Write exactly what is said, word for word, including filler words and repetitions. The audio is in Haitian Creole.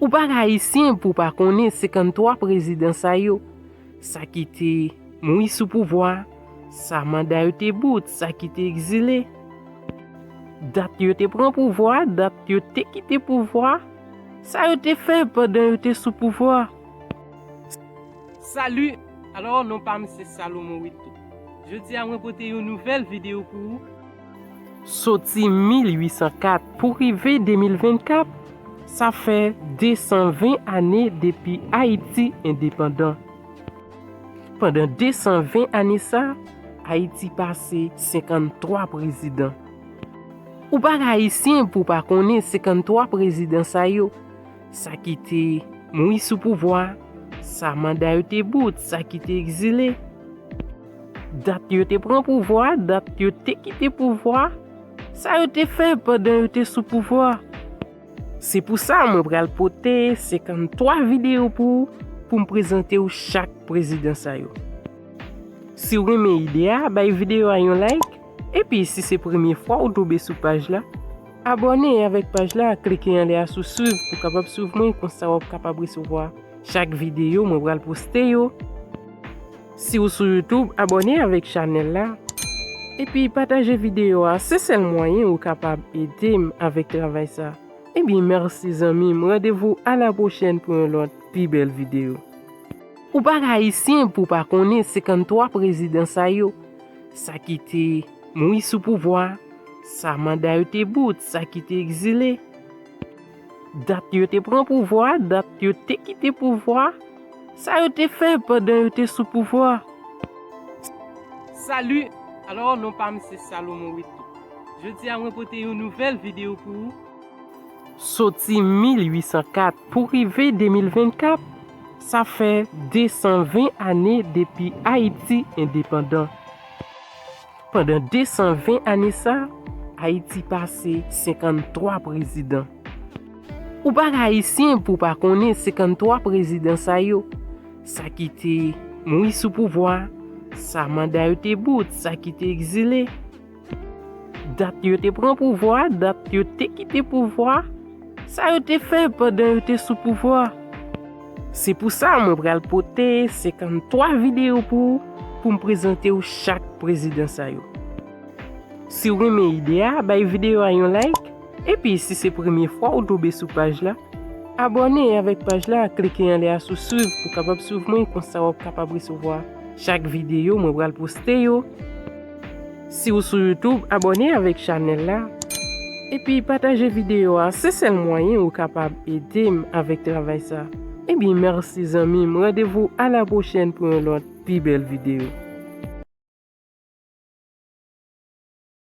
Ou pa ka ayisyen pou w pa konnen senkanntwa prezidan sa yo. Sa ki te mouri sou pouvwa, sa manda yo te bout, sa ki te egzile. Dat yo te pran pouvwa, dat yo te kite pouvwa, sa yo te fè pandan yo te sou pouvwa. Salut! Alò, non pa m se Salomon Wilto. Jodi a, mwen pote yon nouvèl videyo pou ou. Soti mil uit san kat pou rive de mil vennkat, sa fè de san ven ane depi Ayiti endepandan. Pandan de san ven ane sa, Ayiti pase senkanntwa prezidan. Ou pa ka ayisyen pou w pa konnen senkanntwa prezidan sa yo. Sa ki te mouri sou pouvwa, sa manda yo te bout, sa ki te egzile. Dat yo te pran pouvwa, dat yo te kite pouvwa, sa yo te fè pandan yo te sou pouvwa. Se pou sa mwen pral pote senkanntwa videyo pou ou, pou m prezante w chak prezidan sa yo. Si w renmen ide a, bay videyo a yon like. Epi si se premye fwa ou tonbe sou paj la, abòne avèk paj la, klike anlè a sou swiv pou w kapab swiv mwen, konsa w ap kapab resevwa chak videyo mwen pral poste yo. Si w sou YouTube, abòne avèk chanèl la. Epi pataje videyo a, se sèl mwayen ou kapab ede m avèk travay sa. Ebyen, mèsi zanmi m, randevou a la pwochèn pou yon lòt pi bèl videyo. Ou pa ka ayisyen pou w pa konnen senkanntwa prezidan sa yo. Sa ki te mouri sou pouvwa, sa manda yo te bout, sa ki te egzile. Dat yo te pran pouvwa, dat yo te kite pouvwa, sa yo te fè pandan yo te sou pouvwa. Salut! Alò, non pa m se Salomon Wilto. Jodi a, mwen pote yon nouvèl videyo pou ou. Soti mil uit san kat pou rive de mil vennkat, sa fè de san ven ane depi Ayiti endepandan. Pandan de san ven ane sa, Ayiti pase senkanntwa prezidan. Ou pa ka ayisyen pou w pa konnen senkanntwa prezidan sa yo. Sa ki te mouri sou pouvwa, sa manda yo te bout, sa ki te egzile. Dat yo te pran pouvwa, dat yo te kite pouvwa, sa yo te fè pandan yo te sou pouvwa. Se pou sa mwen pral pote senkanntwa videyo pou ou, pou m prezante w chak prezidan sa yo. Si w renmen ide a, bay videyo a yon like. Epi si se premye fwa ou tonbe sou paj la, abòne avèk paj la, klike anlè a sou swiv pou w kapab swiv mwen, konsa w ap kapab resevwa chak videyo mwen pral poste yo. Si w sou YouTube, abòne avèk chanèl la. Epi pataje videyo a, se sèl mwayen ou kapab ede m avèk travay sa. Ebyen, mèsi zanmi m, randevou a la pwochèn pou yon lòt pi bèl videyo.